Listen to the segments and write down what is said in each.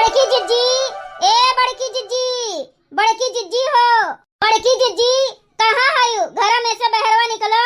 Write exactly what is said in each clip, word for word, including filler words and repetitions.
बड़की जिज्जी, ए बड़की जिज्जी, बड़की जिज्जी हो, बड़की जिज्जी, कहाँ हयू? घरा में से बहरवा निकलो।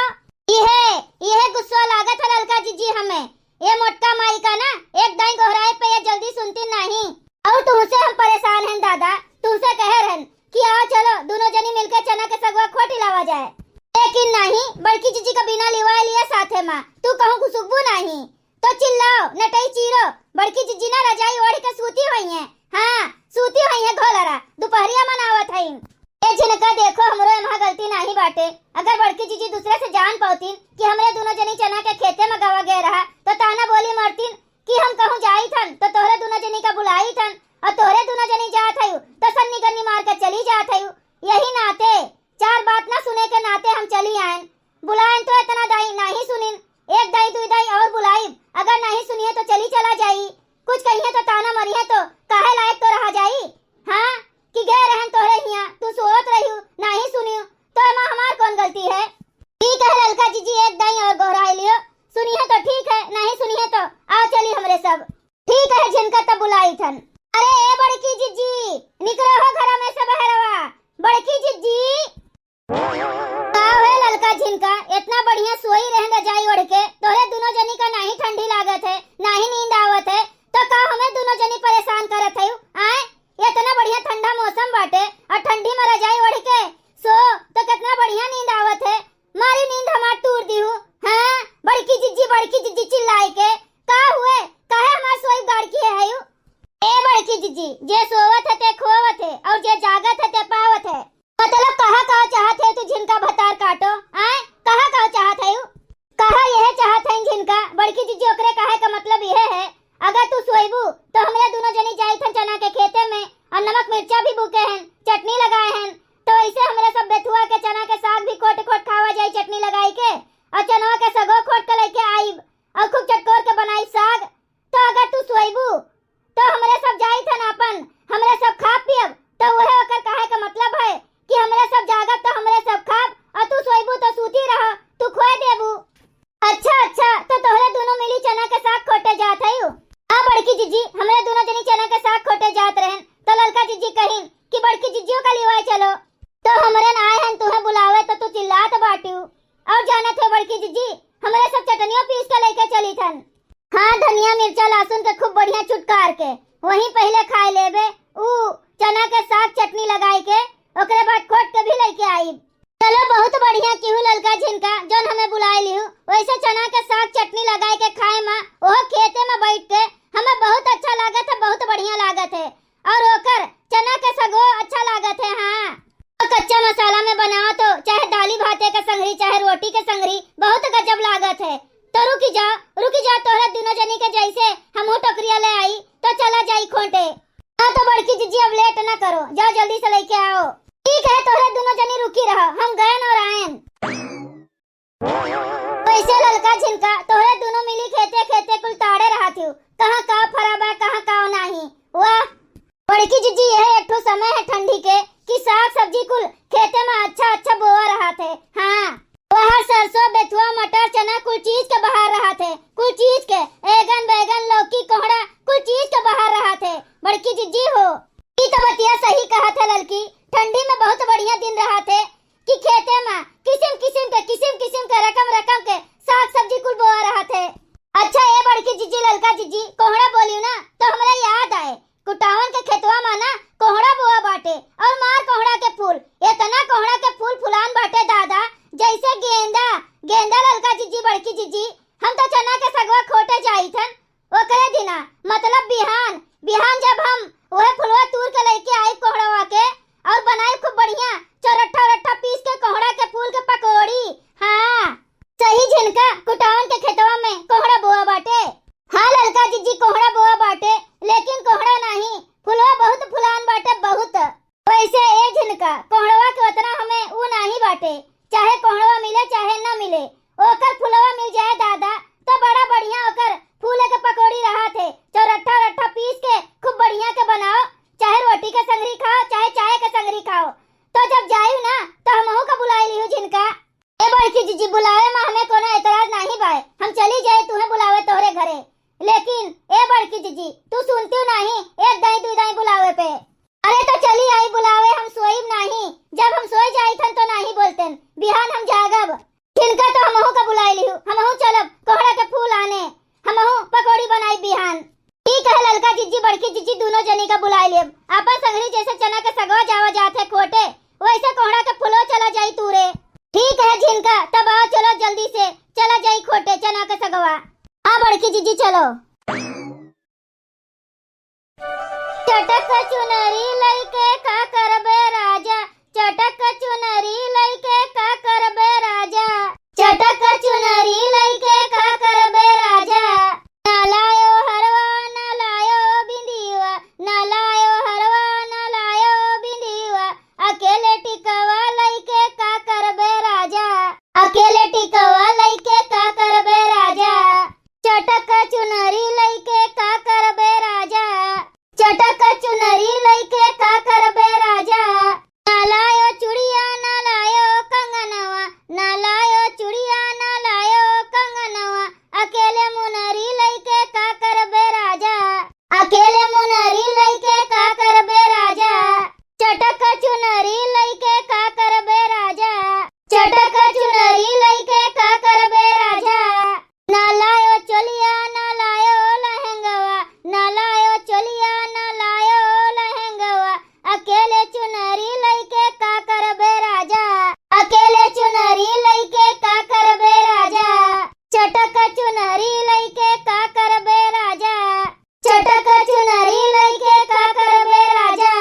इहे, इहे गुस्सा लागत है ललका जिज्जी हमें। ये मोटका माई का ना, एक दाई गोहराए पे ये जल्दी सुनती नहीं। और तुमसे हम परेशान हैं दादा, तुमसे कहे रहन कि आओ चलो, दोनों जनी मिलके चना के सगवा खोट लावा जाए। लेकिन नहीं, बड़की जिज्जी का बिना लिवाए लिया साथे मा, तू कहूँ घुसुकबू नहीं। तो चिल्लाओ, नटई चीरो, बड़की जिज्जी ना रजाई ओढ़ के सूती होइहैं। हाँ, सूती होइहैं घोलरा, दुपहरिया मनावत हईं। ए झिनका देखो, हमरो एम्हा गलती नाही बाटे। अगर बड़की जिज्जी दूसरे से जान पौतीन कि हमरे दोनों जनी चना के खेते में गवा गए रहा, तो ताना बोली मारतीन कि हम कहूँ जाइत हन, तो तोहरे दोनों जनी का बुलाइत हन, और तोहरे दोनों जनी जात हयू, तो सन्नी गन्नी मार के चली जात हयू। यही नाते, चार बात ना सुने के नाते हम चली आयन। बुलायन तो इतना दाई नाही सुनिन, एक दाई दुई दाई और बुलाइब, अगर नाही सुनिए तो चली चला जाई। कुछ कहिए तो ताना मरिए तो काहे लायक तो रहा जाई। हाँ, कि गए रहन तोहरे हिया, तू सोत रहियो, नाही सुनियो, तो एमा हमार कौन गलती है? ठीक है ललका जिज्जी, एक दाई और गोहराई लियो, सुनिए तो ठीक है, नाही सुनिए तो आओ चली हमरे सब। ठीक है झिनका, तब बुलाई थन। अरे ए बड़की जिज्जी, निकरो हो घरा में से बहरवा। बड़की जिज्जी। का है ललका झिनका, इतना बढ़िया सोई रहन रजाई ओढ़ के, तोहरे दोनों जनी का नाही ठंडी लागत है, नाही नींद आवत है, तो का हमें दोनों जनी परेशान करत है? आए, इतना बढ़िया ठंडा मौसम बाटे और ठंडी में रजाई ओढ़ के सो तो कितना बढ़िया नींद आवत है। मारी नींद हमार तूर दिहू। हाँ, बड़की जिज्जी, बड़की जिज्जी चिल्लाए के, का हुए? काहे हमार सोई गाड़ किहे हयू? ए बड़की जिज्जी, जे सोवत है ते खोवत है और जे जागत है ते पावत है। मतलब कहा का चाहत है तू झिनका भतार काटो? आए, कहा का चाहत है यू? कहा यह चाहत है झिनका, बड़की जिज्जी, ओकरे कहे का मतलब यह है, अगर तू सोइबू तो हमरे दोनों जनी जाई थन चना के खेते में और नमक मिर्चा भी बुके हैं, चटनी लगाए हैं, तो ऐसे हमरे सब बेथुआ के चना के साग भी खोट खोट खावा जाई चटनी लगाई के, और चनवा के सगो खोट के लेके आईब और खूब चटकोर के बनाई साग। तो अगर तू सोइबू तो हमरे सब जाई थन आपन, हमरे सब खा पियब, तो वह ओकर कहे का मतलब है कि हमरे सब जागब तो हमरे सब खाब और तू सोइबू तो सूती रह, तू खोए देबू। अच्छा अच्छा, तो तोहरे दोनों मिली चना के साग खोटे जात है यू? हाँ बड़की जिज्जी, हमरे दोनों जनी चना के साग खोटे जात रहन, तो ललका जिज्जी कहिन कि बड़की जिज्जियों का लिवाए चलो। तो हमरे ना आए हन तुहे बुलावे तो तू चिल्लात बाटियो। और जानत हो बड़की जिज्जी, हमरे सब चटनियों पीस के लेके चली थन। हाँ, धनिया मिर्चा लहसुन के खूब बढ़िया चुटकार के वहीं पहले खाए लेबे, ऊ चना के साग चटनी लगाई के, ओकरे बाद खोट के भी लेके आईब। चलो बहुत बढ़िया किहू ललका झिनका, जौन हमें बुलाए लिहू। वैसे चना के साग चटनी लगाए के खाए मा, ओहो खेते मा बैठ के, हमें बहुत अच्छा लागत है, बहुत बढ़िया लागत है। और ओकर चना के सगो अच्छा लागत है। हाँ, और कच्चा मसाला में बनाओ तो चाहे दाली भाते के संगरी, चाहे रोटी के संगरी, बहुत गजब लागत है। तो रुकी जाओ, रुकी जाओ, तोहरे दोनों जनी के जैसे हमहू टोकरिया ले आई, तो चला जाई खोटे। हाँ तो बड़की जिज्जी, अब लेट ना करो, जाओ जल्दी से लेके आओ। ठीक है, तोहरे दोनों जनी रुकी रहो, हम गयन और आयन। वैसे ललका झिनका, तोहरे दोनों मिली खेते खेते कुल ताड़े रहत हो, कहाँ का फरा बा, कहाँ का नाही। वाह बड़की जिज्जी, यह एक ठो समय है ठंडी के कि साग सब्जी कुल खेते में अच्छा अच्छा बोआ रहत है। हाँ, वह सरसों, बेथुआ, मटर, चना कुल चीज के बहार रहत है, कुल चीज के, एगन, बैगन, लौकी, कोहड़ा, कुल चीज के बहार रहत है। बड़की जिज्जी हो, ई तो बतिया सही कहत है ललकी, ठंडी में बहुत बढ़िया दिन रहत है कि खेते में किसिम किसिम के, किसिम किसिम के, रकम रकम के साग सब्जी कुल बोआ रहत है। अच्छा ए बड़की जिज्जी, ललका जिज्जी, कोहड़ा बोलियो ना तो हमरा याद आए, कुटावन के खेतवा मा ना कोहड़ा बोआ बाटे और मार कोहड़ा के फूल, इतना कोहड़ा के फूल फुलान बाटे दादा, जैसे गेंदा, गेंदा ललका जिज्जी, बड़की जिज्जी। हम तो चना के सगवा खोटे जाइत हन, ओकरे दिना, मतलब बिहान, बिहान जब हम वह फुलवा तूर के लेके आई कोहड़वा के और बनाई खूब बढ़िया चौरट्ठा उरट्ठा पीस के कोहड़ा के फूल के पकौड़ी। हाँ, सही झिनका, कुटावन के खेतवा में कोहड़ा बोआ बाटे। हाँ ललका जिज्जी, कोहड़ा बोआ बाटे, लेकिन कोहड़ा नाही, फुलवा बहुत फुलान बाटे, बहुत। वैसे ए झिनका, कोहड़वा के उतना हमें ऊ नाही बाटे, चाहे कोहड़वा मिले चाहे न मिले, ओकर फुलवा मिल जाए दादा, तो बड़ा बढ़िया ओकर फूले के पकौड़ी रहत है, चौरट्ठा उरट्ठा पीस के खूब बढ़िया के बनाओ, चाहे रोटी के संगरी खाओ, चाहे चाय के संगरी खाओ। तो जब जायू ना, तो हमहू का बुलाई लिहू झिनका। ए बड़की जिज्जी, बुलावे मा हमें कोनो एतराज नाही बाय, हम चली जाए तुहे बुलावे तोहरे घरे, लेकिन ए बड़की तू सुनतिउ नाहीं, एक दाईं दुइ दाईं बुलावे पे। अरे तो चली आई बुलावे, हम सोइब नाहीं, जब हम सोइ जाइथन तो नाहीं बोलतेन, बिहान हम जागब। झिनका तो हमहू का बुलाइ लिहू, हमहू चलब कोहड़ा के फूल आने, हमहू पकौड़ी बनाइब बिहान। ठीक है ललका जिज्जी, बड़की जिज्जी, दुनो जनी का बुलाइ लेब। आपन संगरी जइसे चना के सगवा जावा जात है खोटे, वइसे कोहड़ा के फूलो चला जाई तूरे। ठीक है झिनका, तब आओ चलो जल्दी से, चला जाई खोटे चना के सगवा। हाँ बड़की जिज्जी चलो। चटक चुनरी लइके का करबे राजा, चटक चुनरी लइके का करबे राजा, चटक चुनरी लइके का करबे राजा। ना लायो हरवा, ना लायो बिंदिया, ना लायो हरवा, ना लायो बिंदिया, अकेले टिकवा लइके का करबे राजा, अकेले टिकवा लइके का करबे राजा। चटक चुनरी लइके का करबे राजा, चटक चुनरी लइके का करबे राजा। ना लायो चुड़िया, ना लायो कंगनवा, ना लायो चुड़िया, ना लायो कंगनवा, अकेले मुनरी लइके का करबे राजा, अकेले मुनरी लइके का करबे राजा। चटक चुनरी लइके का करबे राजा, चटक चुनरी लइके का करबे राजा। ना लायो चोलिया, ना लायो लहंगवा, ना लायो चोलिया, ना लायो लहंगवा, अकेले चुनरी लइके का करबे राजा, अकेले चुनरी लइके का करबे राजा। चटक चुनरी लइके का करबे राजा, चटक चुनरी लइके का करबे राजा।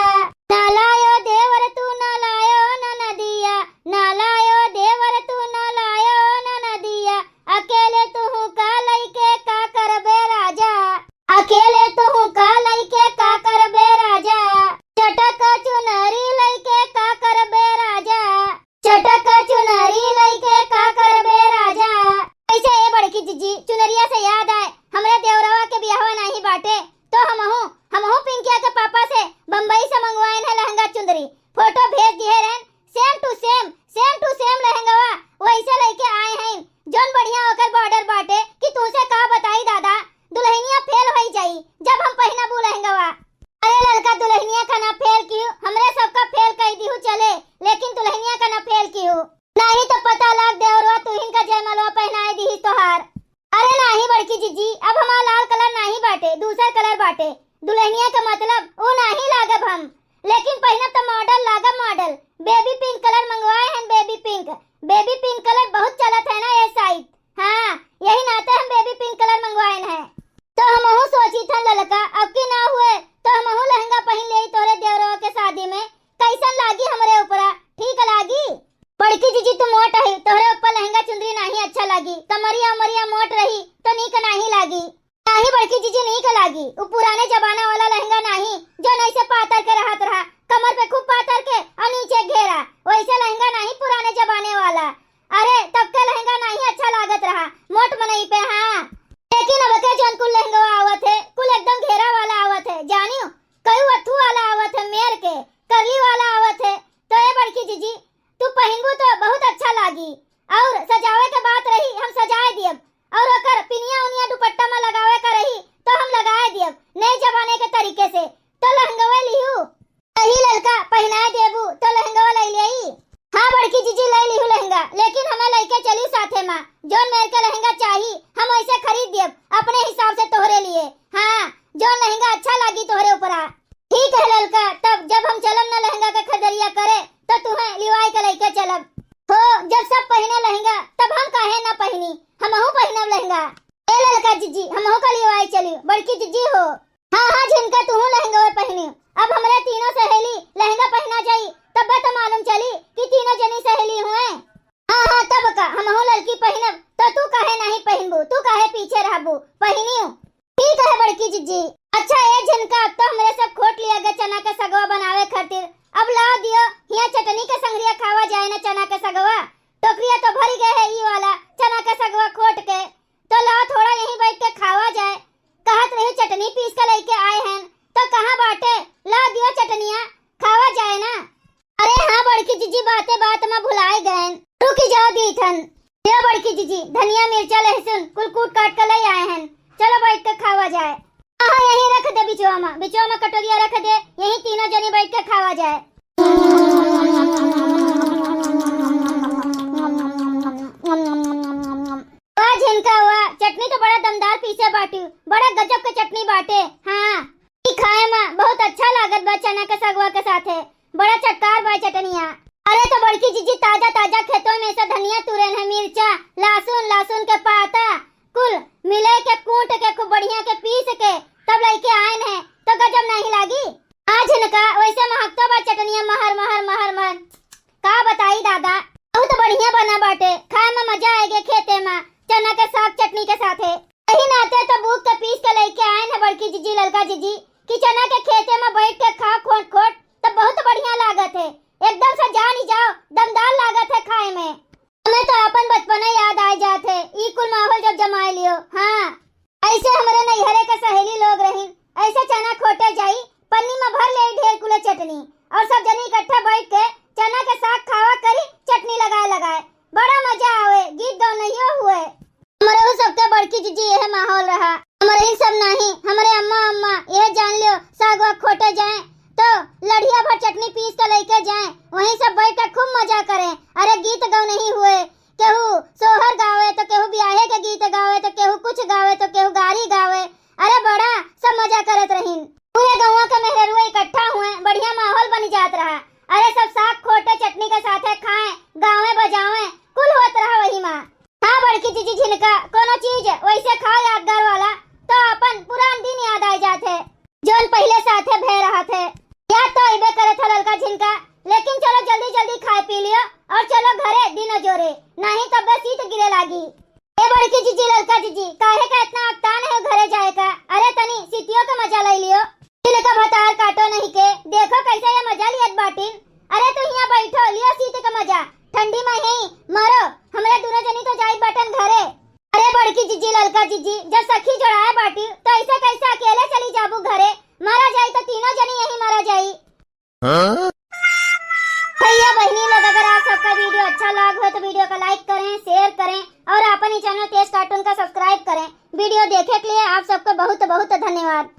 ना लायो देवर तू, ना लायो ननदिया, ना लायो देवर तू, ना लायो ननदिया, अकेले तुहू का लइके का करबे राजा, अकेले तुहू का लइके का करबे राजा। चटक चुनरी लइके का करबे राजा, चटक चुनरी लइके का करबे राजा। ऐसे ए बड़की जिज्जी, चुनरिया से याद आए, हमरे देवरवा के बियाहवा नाहीं बाटे, तो हमहू, हमहू पिंकिया के पापा से बम्बई से मंगवाइन है लहंगा चुंदरी। फोटो भेज दिहे रहन, same to same, same to same लहंगवा वैसे लइके आए हैं। जौन बढ़िया ओकर border बाटे कि तुहसे का बताई दादा, दुल्हनिया fail होई जाई जब हम पहिनबू लहंगवा। अरे ललका, दुल्हनिया का ना fail किहू, हमरे सबका fail कइ दिहू चले, लेकिन दुल्हनिया का ना fail किहू। नाहीं तो पता लाग देवरवा तुहिन का जयमलवा पहिनाए दिहिस तोहार। अरे नाहीं बड़की जिज्जी, अब हमार लाल colour नाहीं बाटे, दूसर colour बाटे। दुल्हनिया का मतलब ऊ नाहीं लागब हम, लेकिन पहिनब त model लागब model। Baby pink colour मंगवाए हैं, baby pink। Baby pink colour बहुत चलत है ना ये side। हाँ, यही नाते हम baby pink colour मंगवाइन है। तो हमहू सोचित हन ललका, अब की ना हुए तो हमहू लहंगा पहिन लेई तोहरे देवरवा के शादी में। कैसन लागी हमरे ऊपरा, ठीक लागी? बड़की जिज्जी तू मोट अही, तोहरे ऊपर लहंगा चुंदरी नाहीं अच्छा लागी, कमरिया उमरिया मोट रही तो नीक नाहीं लागी। नाहीं बड़की जिज्जी नीक लागी, उ पुराने जमाना वाला लहंगा नाहीं, जौन ऐसे पातर के रहत रहा, कमर पे खूब पातर के और नीचे घेरा, वैसे लहंगा नाहीं पुराने जमाने वाला। अरे, तब के लहंगा नाहीं अच्छा लागत रहा, मोट मनई पे, हाँ। लेकिन अब के जौन कुल लहंगवा आवत है, कुल एकदम घेरा वाला आवत है, जानियो, कई अथू वाला आवत है, मेर के, करली वाला आवत है। तो ए बड़की जिज्जी, तू पहिनबू तो बहुत अच्छा लागी। और सजावे के बात रही, हम सजाए दियब, और ओकर पिनिया उनिया दुपट्टा में लगावे का रही, तो हम लगाए दियब नए जमाने के तरीके से। तो लहंगवे लिहू? अही ललका, पहिनाए देबू तो लहंगवा लइ लेई। हाँ बड़की जिज्जी, लइ लिहू लहंगा, लेकिन हमें लइके चलियो साथे मा। जौन मेर के लहंगा चाही, हम वैसे खरीद दियब अपने हिसाब से तोहरे लिए। हाँ, जौन लहंगा अच्छा लागी तोहरे ऊपरा। ठीक है ललका, तब जब हम चलब ना लहंगा के खरीदरिया करे, तो तुहें लिवाई के लइके चलब। हो, जब सब पहिने लहंगा, तब हम काहे ना पहिनी, हमहू पहिनब लहंगा। ए ललका जिज्जी, हमहू का लिवाई चली, बड़की जिज्जी हो। हाँ, हाँ, झिनका तुहू लहंगवे पहिनी। अब हमरे तीनों सहेली लहंगा पहिना जाई, तब्बे तो मालूम चली कि तीनों जनी सहेली हुए। हाँ, हाँ, तब का, हमहू ललकी पहिनब, तो तू काहे नाहीं पहिनबू, तू काहे पीछे रहबू, पहिनियो। ठीक है बड़की जिज्जी। अच्छा ए झिनका, अब तो हमरे सब खोट लिया गए चना के सगवा बनावे खातिर। अब लाव दियो, हियाँ चटनी के संगरिया खावा जाए ना चना के सगवा। टोकरिया तो भरी गए है ई वाला चना के सगवा खोट के, तो लाव थोड़ा यहीं बैठ के खावा जाए। कहत रही चटनी पीस के लइके आए हैं, तो कहाँ बाटे? लाव दियो चटनिया, खावा जाए ना। अरे हाँ बड़की जिज्जी, बाते बात मा भुलाए गएन। रुकी जाओ दीथन। यो बड़की जिज्जी, धनिया, मिर्चा, लहसुन कुल कूट काट के लइ आए हैं। चलो बैठ के खावा जाए। हाँ, यहीं रख बिचवा मा, बिचवा मा कटोरिया रख दे, यहीं तीनों जनी बैठ के खावा जाए। वाह झिनका वाह, चटनी तो बड़ा दमदार पीसे बाटी, बड़ा गजब के चटनी बाटे। हाँ, ई खाए मा बहुत अच्छा लागत बा चना के सगवा के साथे, बड़ा चटकार बा चटनिया। अरे तो बड़की जिज्जी ताजा ताजा खेतों में से धनिया तुरेन है, मिर्चा, लहसुन, लहसुन के पाता, कुल मिले के कूट के खूब बढ़िया के पीस के तब लइके आएन है, तो गजब नहीं लागी। हाँ झिनका, वैसे महकतो बा चटनिया महर, महर, महर, महर। का बताई दादा, बहुत बढ़िया बना बाटे, खाए में मजा आएगे खेते में चना के साग चटनी के साथे। यही नाते तो बूक के पीस के लइके आएन है बड़की जिज्जी, ललका जिज्जी, कि चना के खेते में बैठ के खा खोट खोट, तो बहुत बढ़िया लागत है, एकदम से जान ही जाओ, दमदार लागत है खाए में। हमें तो अपन बचपना याद आ जात है, ई कुल माहौल जब जमाए लियो। हाँ, ऐसे हमरे नैहरे के सहेली लोग रहिन, ऐसे चना खोटे जाई, पन्नी में भर ले ढेर कुले चटनी, और सब जनी इकट्ठा बैठ के चना के साग खावा करी, चटनी लगाए लगाए, बड़ा मजा आवे, गीत गौनइयो हुए। हमरहू सबके बड़की जिज्जी यह माहौल रहा, हमरे ही सब नहीं, हमरे अम्मा, अम्मा यह जान लियो, साग वाग खोटे जाए तो लड़िया भर चटनी पीस के लइके जाए, वहीं सब बैठ के खूब मजा करें। अरे गीत गौनही हुए, केहू सोहर गावे तो केहू बियाहे के गीत गावे तो केहू कुछ गावे तो केहू गारी गावे। अरे बड़ा सब मजा करत रहिन। पूरे गौवा के मेहररुआ इकट्ठा हुए, बढ़िया माहौल बन जात रहा। अरे सब साग खोटे चटनी के साथे खाए, गावे बजावे, कुल होत रहा वही मा। हाँ बड़की जिज्जी झिनका, कोनो चीज वैसे खाओ यादगार वाला, तो अपन पुरान दिन याद आ जात है, जौन पहिले साथे भय रहत है। याद तो अइबे करत है ललका झिनका, लेकिन चलो जल्दी जल्दी खाए पी लियो और चलो घरे, दिन जोरे, नहीं तब शीत गिरे लागी। ए बड़की जिज्जी, ललका जिज्जी, काहे का इतना अकतान है घरे जाए का? अरे तनी सीतियों का मजा ले लियो। दिल का भतार काटो नहीं के, देखो कैसे ये मजा लियत बाटिन। अरे तू हियां बैठो, लियो सीत का मजा, ठंडी में ही मरो, हमरे दोनों जनी तो जाई बाटन घरे। अरे बड़की जिज्जी, ललका जिज्जी, जब सखी जोड़ाए बाटी तो ऐसे कैसे अकेले चली जाबू घरे? मरा जाई तो तीनों जनी यहीं मरा जाई। हाँ? भैया बहनी लोग, अगर आप सबका वीडियो अच्छा लाग हो तो वीडियो का लाइक करें, शेयर करें और अपन ही चैनल तेज कार्टून का सब्सक्राइब करें। वीडियो देखे के लिए आप सबको बहुत बहुत धन्यवाद।